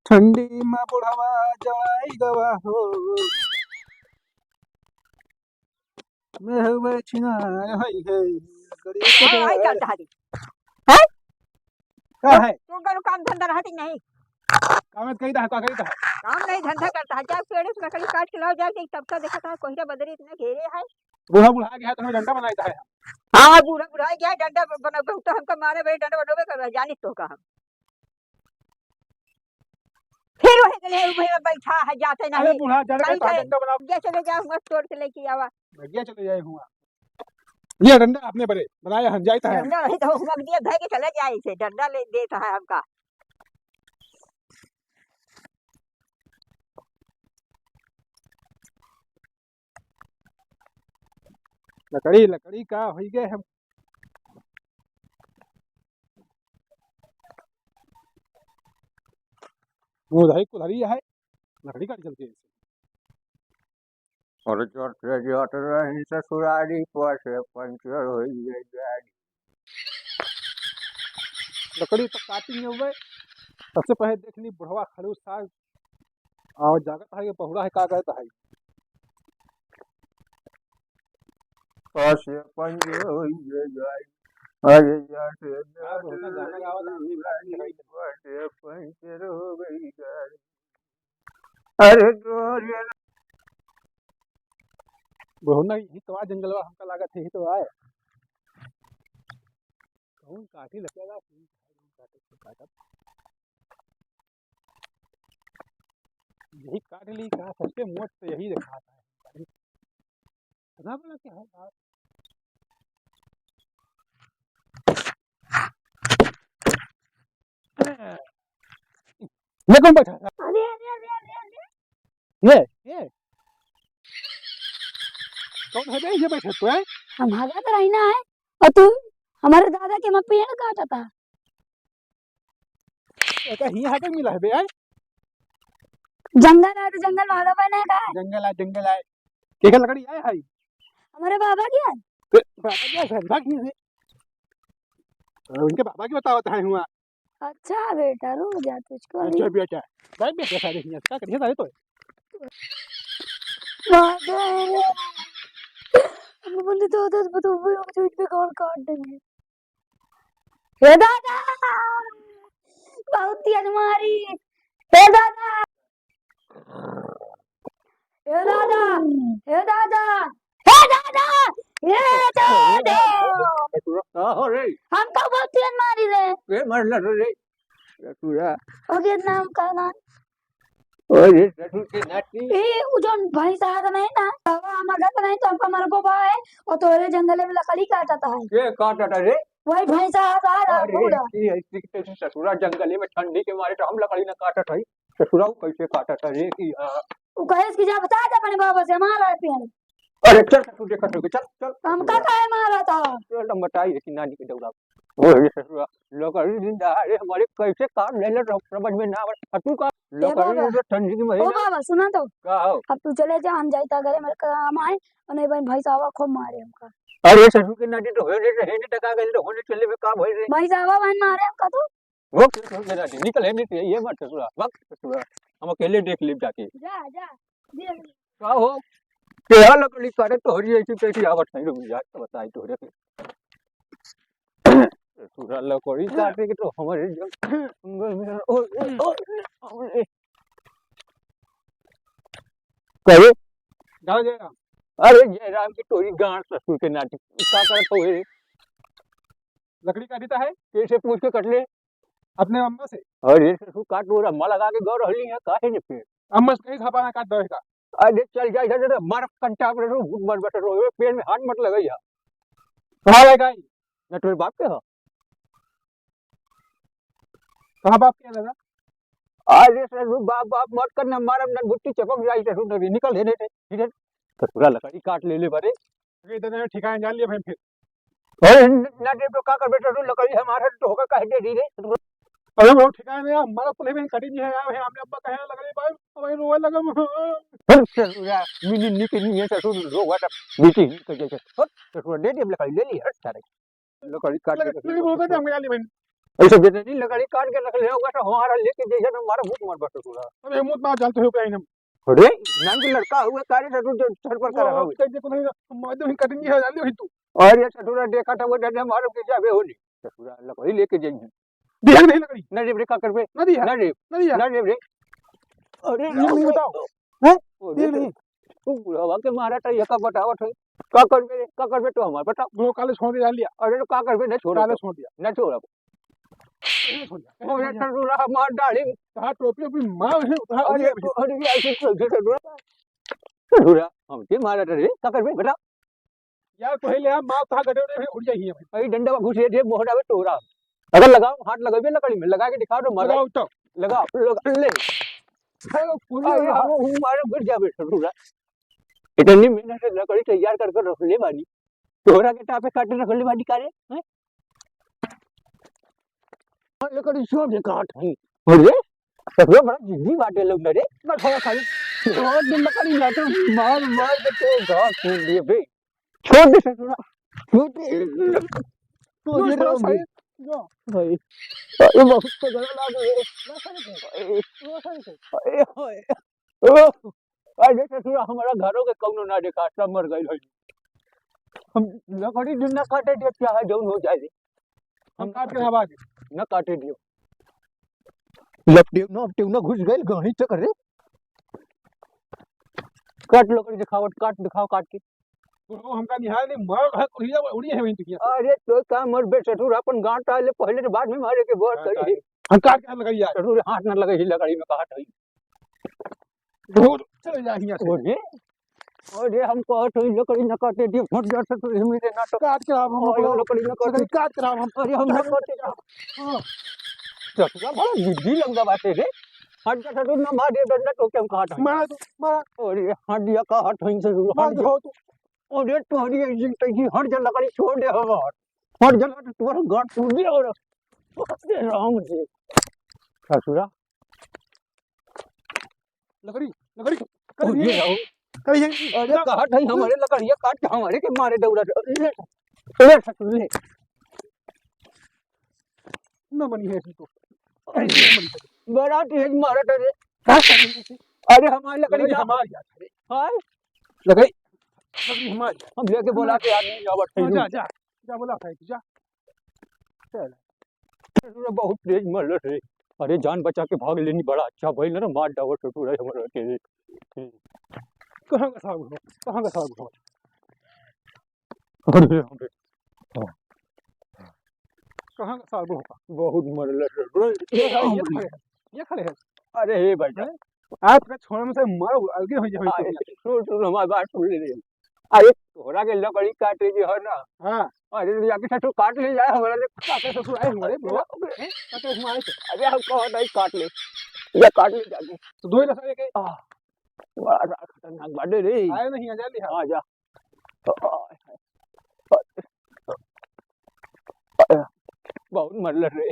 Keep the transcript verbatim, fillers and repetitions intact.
ठंडी मा बुढ़वा जवाई गवा हो। मैं हवे छिनार हई है, लकड़ी और आई कटवा। करता है। हैं? का है? तू करू काम धंधा रहत ही नहीं। काम कही था, का कही था? काम नहीं, धंधा करता है। जा पेड़े से लकड़ी काट के लाओ, जाके तब का देखा था, कोहरा बदरी इतना घेरे है। बूढ़ा बुढ़ा गया, तुम्हें डंडा बनाई था। हाँ, बूढ़ा बुढ़ा गया, डंडा ब-, बना, तो हमका मारे भाई, डंडा बनोबे कर, जानी तो का हम। फिर वही गले, वही बैठा है, जाते अरे नहीं। बूढ़ा, जाने का कहीं तो कहा है, डंडा बना। ये चले जाओ, हुआ तोड़ के लेके आवा। भैया चले जाए हुआ। ये डंडा अपने बड़े बनाया हम, जाता है। डंडा नहीं तो हुआ दिया, भाई के चले जाए इसे, डंडा ले देता है हमका। लकड़ी, लकड़ी का होई गए हम। मुधाई कुल्हरी है, लकड़ी काट चलती है। और जोर से जोर रही ससुरारी पर से पंचर होई गई गाड़ी। लकड़ी तो काटी नहीं हुए। सबसे पहले देख ली बुढ़वा खड़ूस था, और जागत है कि पहुड़ा है, का करत है। पासे पंचर होई गई गाड़ी। अरे यार से का बोलता गाना गावत है, हमने गाड़ी है। पासे पंचर हो गई गाड़ी। अरे डोरे। बहुना ही तो आ जंगलवा, हमका लागत है, ही तो आए। कौन काटी लगेगा, कौन काटे, कौन काटे। यही काट ली, कहाँ सबसे मोट तो यही रखा था। इतना बड़ा क्या है यार? ये कौन बैठा है? अरे, अरे, अरे, अरे, अरे। ये, ये? कौन है बे, ये बैठे तो है? हम भागत रही ना है, और तू हमारे दादा के मैं पेड़ काटा था। एका हियाँ हटे मिला है बे, आय? जंगल है तो जंगल वाला बने का? जंगल आय, जंगल आय। केकर लकड़ी आय है? हमारे बाबा की है। ए, बाबा की है, बाबा की है। अ, उनके बाबा की बतावत है हुआ। अच्छा बेटा, रुक जा, तुझको अच्छा नहीं। बेटा, भाई बेटा सारे हियाँ का करिए सारे तो। बाबा, हम बोले तो उधर बताओ, वो जो इनके गाल काट देंगे। हे दादा, बहुत तेज मारी। हे दादा, हे दादा, हे दादा, हे दादा, हे दादा। का हो रे? हमका बहुत तेज मारी रे। के मारला रे? ससुरा। ओके, नाम का नाम? ओए रे, ससुर के नाती। ए, उ जौन भैंस आत नहीं ना, तब हम अगर नहीं तो हमका मरबो बा है, और तोरे जंगले में लकड़ी काटत है। के काटत है रे? वही भैंस आत है, अरे, बूढ़ा। ई है, ई तो ससुरा जंगले में ठंडी के मारे तो हम लकड़ी ना काटत है। ससुरा उ कैसे काटत है रे? की हाँ। उ कहे कि जा बता दे अपने बाबा से, मारा है पियन। अरे चल, तू देखत रह, चल, चल। हमका काहे मारा था? चल, हम बताई है कि नानी के दौड़ा। ओ, ये ससुरा, लकड़ी दिन दहाड़े हमारे कैसे काट लेले रहो, समझ में ना आवे। आ तू का ए लकड़ी बाबा। दिन ठंडी के ओ महीना। बाबा, सुना तो। का हो? अब तू चले जा, हम जाई ता घरे, मेरे काम आए, और नहीं बहन भाई साहब खूब मारे हमका। अरे ससुर के नाती तो होने, रहने टका गए, तो होने चले में का भइल रे? भाई साहब बहन मारे हमका तो। वो के ससुर के नाती, निकल है नहीं, ये मत ससुरा, भाग ससुरा, हम अकेले देख लेब जाके। जा, जा, देख ले। का हो? केहा लकड़ी काटे तोहरी ऐसी कैसी आवत है, रुक जा, तो बताई तोहरे के। पूरा लकड़ी काटे के तो हमारे जंगल में, ओ, ओ, ओ, ओ, ए। करे? गाँव जयराम। अरे जयराम की तोरी गांड ससुर के नाती, का करत हो रे? लकड़ी काटी ता है? कैसे पूछ के कट ले? अपने अम्मा से। अरे ससुर का तोर अम्मा लगा के गौ रहली है, काहे ने फिर? अम्मा से कहीं धापा ना काट दो का। अरे चल जा इधर, इधर मार कंटाप रे, मर बट रो, पेड़ में हाथ मत लगाई है। कहाँ लगा है? ना तोर बाप के हो? कहाँ बाप के है दादा? अरे ससुर बाप, बाप मत कर, ना मारम, ना बुट्टी चपक जाई ससुर, ना निकल है, नहीं, नहीं, इधर। तो पूरा लकड़ी काट ले ले बरे। अरे इधर नहीं, ठिकाने जान लिया भाई फिर। अरे न, ना दे तो का करबे ससुर, लकड़ी हमार है तो होगा काहे दे दी रे? अरे वो ठिकाने नहीं, हमारा पुलिस में कटी नहीं है यार, भाई हमने अब्बा कहे लकड़ी भाई, भाई रोवे लगा। हर ससुरा, मिनी निके नहीं है ससुर, रोवा तब बीती ही कर जैसे। हट, ससुर दे दे लकड़ी, ले ली, हट सारे। लकड़ी काट लकड़ी, के लकड़ी बहुत है, हम ले ली भाई। ऐसे बेटनी लकड़ी काट के रख ले होगा तो हमारा लेके जइहे ना, हमारा भूख मर बस ससुरा। अरे, मुँह ना जानते हो क्या इन्हें? अरे, नान के लड़का हुआ, कारे ससुर जो छड़ पर करा हुआ। कह दे को नहीं ना, मार दे, कटिंग है, जान ले भाई तू। अरे ससुरा, देखा था वो डंडा मारो के जाबे होली। ससुरा, लकड़ी लेके जइहे। दिया नहीं लकड़ी। ना देब रे, का करबे? ना दिया। ना देब। ना दिया। ना देब रे। अरे, ये नहीं बताओ। हैं? ओ, दिया देख नहीं। रे। तू बुढ़वा के मारा था, ये का बतावत है? का करबे रे? का करबे तू हमार बताओ। बुढ़वा काले छोड़ दिया, लिया। अरे, तो का करबे? ना छोड़ काले दो। छोड़ दिया। ना छोड़ अब। ये छोड़ दिया। अरे, ससुरा, मार डाली। कहाँ टोपी ओपी मार है, उतार अरे, दिया। तो, अरे, ये ऐसे छोड़ दे, ससुरा। ससुरा, हम के मारा था रे? का करबे? बताओ। यार, पहले हम मार था गड्ढे में उड़ जाइए भाई। भाई, डंडा में घुस गए थे, मोहरा में तोरा। अगर लगाओ, हाथ लगाइए लकड़ी में, लगा के दिखाओ तो मारा। लगाओ तो। लगा, लगा, ले। अरे, पूरा अरे, लगा। हम, हम मारे गिर जाबे ससुरा। इतनी मेहनत से लकड़ी तैयार करके रख ले बानी। तोहरा के टापे काटे रख ले बानी का रे? हैं? लकड़ी छोड़ दे काट है। अरे, ससुरा बड़ा जिद्दी बाटे लोग ना रे। ना छोड़ा खाली। छोड़ दे लकड़ी ना तो मार, मार के तो घास छोड़ दिए बे। छोड़ दे ससुरा। छोड़ दे। छोड़ दे छोड़ राम भाई। भाई। जो। भाई। अरे बहुत तगड़ा लाग रहे। ना खाली। अरे, ना खाली। अरे, अरे। ओ, अरे ससुरा, हमारा घरों के कौनो ना देखा, सब मर गइल है। हम लकड़ी जो ना काटे दे, चाहे जौन हो जाए रे। हम काट के आवाज। ना काटे दियो। लपटियो ना, अपटियो ना घुस गइल, गही चक्कर रे। काट लकड़ी दिखावट, काट दिखाओ, काट के। बुढ़ऊ हमका निहाय नहीं, मर है, कुड़िया उड़ी है वहीं दुनिया से। अरे तो का मर बे ससुर, अपन गांठ आले पहले तो बाद में मारे के बोल हाँ, करी। काट। हम काट के लकड़ी यार। ससुर हाथ ना लगे ही लकड़ी में, काट है। बहुत चले जा हियां से। अरे, अरे हम कहत हई लकड़ी न काटे दियो, फट जा ससुर, मेरे ना तो। काट के लाभ हम और लोग। लकड़ी न काटे। लकड़ी काट के लाभ हम। अरे हम न काटे। हाँ। ससुरा बड़ा जिद्दी लगदा बाटे रे। हट जा ससुर, ना मार दे डंडा तो क्या हम काट हई। मार दो, मार। अरे हट जा, कहत हई ससुर, मार हट जा। दो तू। अरे तोहरी एक दिन तैसी हट जा, लकड़ी छोड़ दे हमार। हट जा, लकड़ी तोहर गांठ टूट दे और। अरे राम जी। ससुरा। लकड़ी, लकड़ी। कर अरे ये। राम। कर ये। अरे ना। काट है हमारे लकड़िया, काट हमारे के मारे दौड़ा। ले, ले ससुर, ले। ना बनी है इसमें तो। बड़ा तेज मारा था रे। का करी? अरे हमारी लकड़ी लकड़ी जा। हमारी जा। हाँ? लकड़ी, लकड़ी हमारी। हम लेके बोला के आदमी जावत है। हाँ, जा, जा, जा बोला था, जा। चल। ससुरा बहुत तेज मरल रे। अरे जान बचा के भाग लेनी, बड़ा अच्छा भइल ना, मार डावत ससुरा हमरा के। कहाँ का साग हो? कहाँ का साग हो? अरे, अरे। हाँ। कहाँ का साग होता? बहुत मरल है। ये खड़े हैं, ये खड़े हैं। अरे हे भाई। हैं? आपका छोड़ में से मरो, अलगे हो जाओ। हाँ, सुन, सुन, हमारी बात सुन ले रे। अरे, तोहरा के लकड़ी काटे के है ना? हाँ। अरे, तो जाके ससुर काट ले जाए, हमारा ले। काटे ससुर आए हमारे, बोला। हैं? काटे हमारे से। अरे, हम कहो नहीं काट ले। या काट ले जाके। तो दो ही ना सारे के। आ, बड़ा खतरनाक बाटे रे। आए नहीं, आ जा ले। आ जा। बहुत मरल रे।